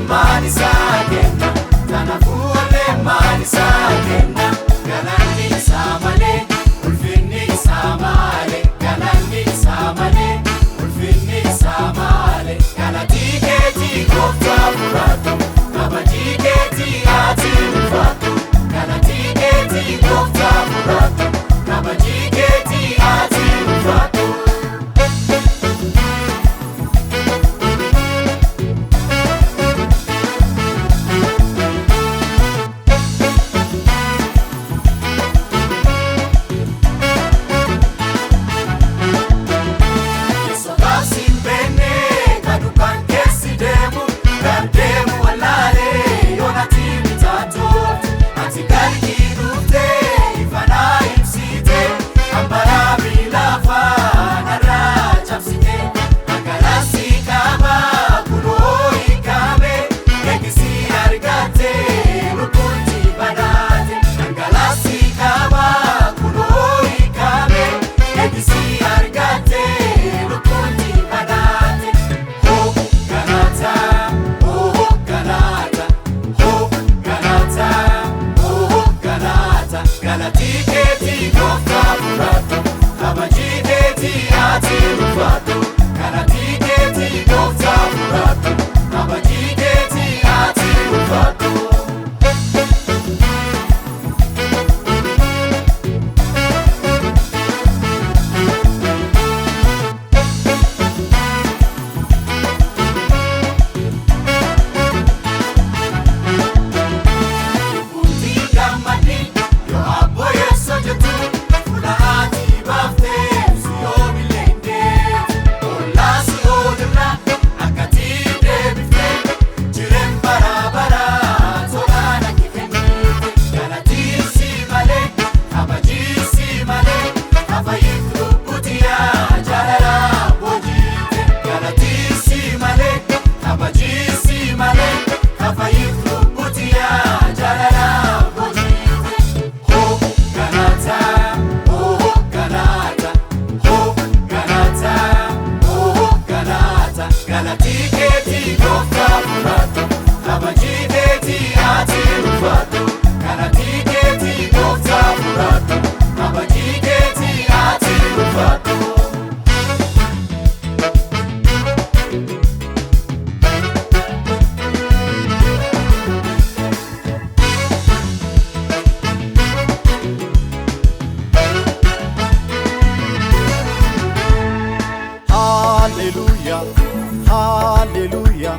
Oolmaan isaa kenna, kanaafuu oolmaan isaa kenna. Galanni isaa malee, ulfinni isaa malee. Galanni isaa malee, ulfinni isaa malee. Galatii keetii gooftaa fudhadhu, kabajii keetii ati ulfaadhu. Galatii keetii gooftaa fudhadhu, kabajii keetii ati ulfaadhu. Sokaasi beene kadukan keessi deemu gardeemu wallaalee yoonati bitaatu ati galgii dhuftee ifanaa ibsite hambaraa miilaafa narraa cabsite angalaasi qaba kunoo hiikame eegisii argate lukkuutti banaate angalaasi qaba kunoo hiikame eegisii argate lukkuutti banaate. Hoo galata, hoo galata, hoo galata, hoo galata. Galatii keetii gooftaa fudhadhu, kabajii keetii ati ulfaadhu. Galatii keetii gooftaa fudhadhu, kabajii keetii ati ulfaadhu. Bunti gammadi yoo abbo yeessoo jettu fuula ati baaftee si yoomillee hin deetu. Ollaa si oolirra akkati deebiftee jireen bara bara tolaan akki kennite. Galatii si malee kabajii si malee kafayiif lubbutiyaa jaalala boojite. Galatii si malee kabajii si malee kafayiif lubbutiyaa jaalala boojite. Hoo galata, hoo galata, hoo galata, hoo galata. Galatii keetii gooftaa fudhadhu, kabajii keetii ati ulfaadhu. Galatii keetii gooftaa fudhadhu, kabajii keetii ati ulfaadhu. Hallelujah, hallelujah,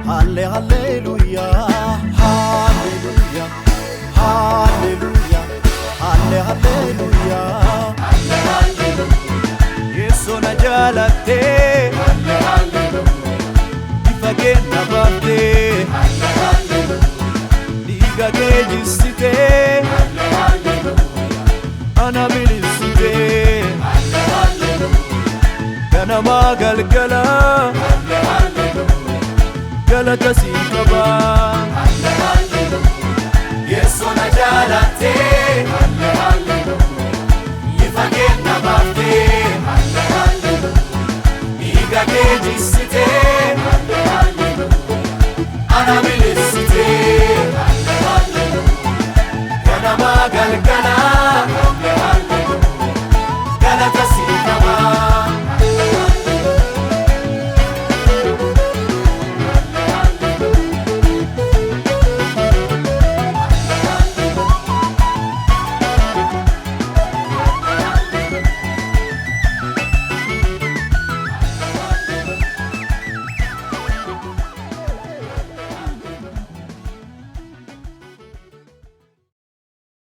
halle hallelujah, hallelujah, hallelujah, halle hallelujah. Yesu na jaalatte, ifa kee na baafte, dhiiga kee jissite, ana bilisite. Ganamaa galgala galata sii qaba. Yesu na jaalatte, ifa kee na baafte, dhiiga kee jissite, ana bilisite.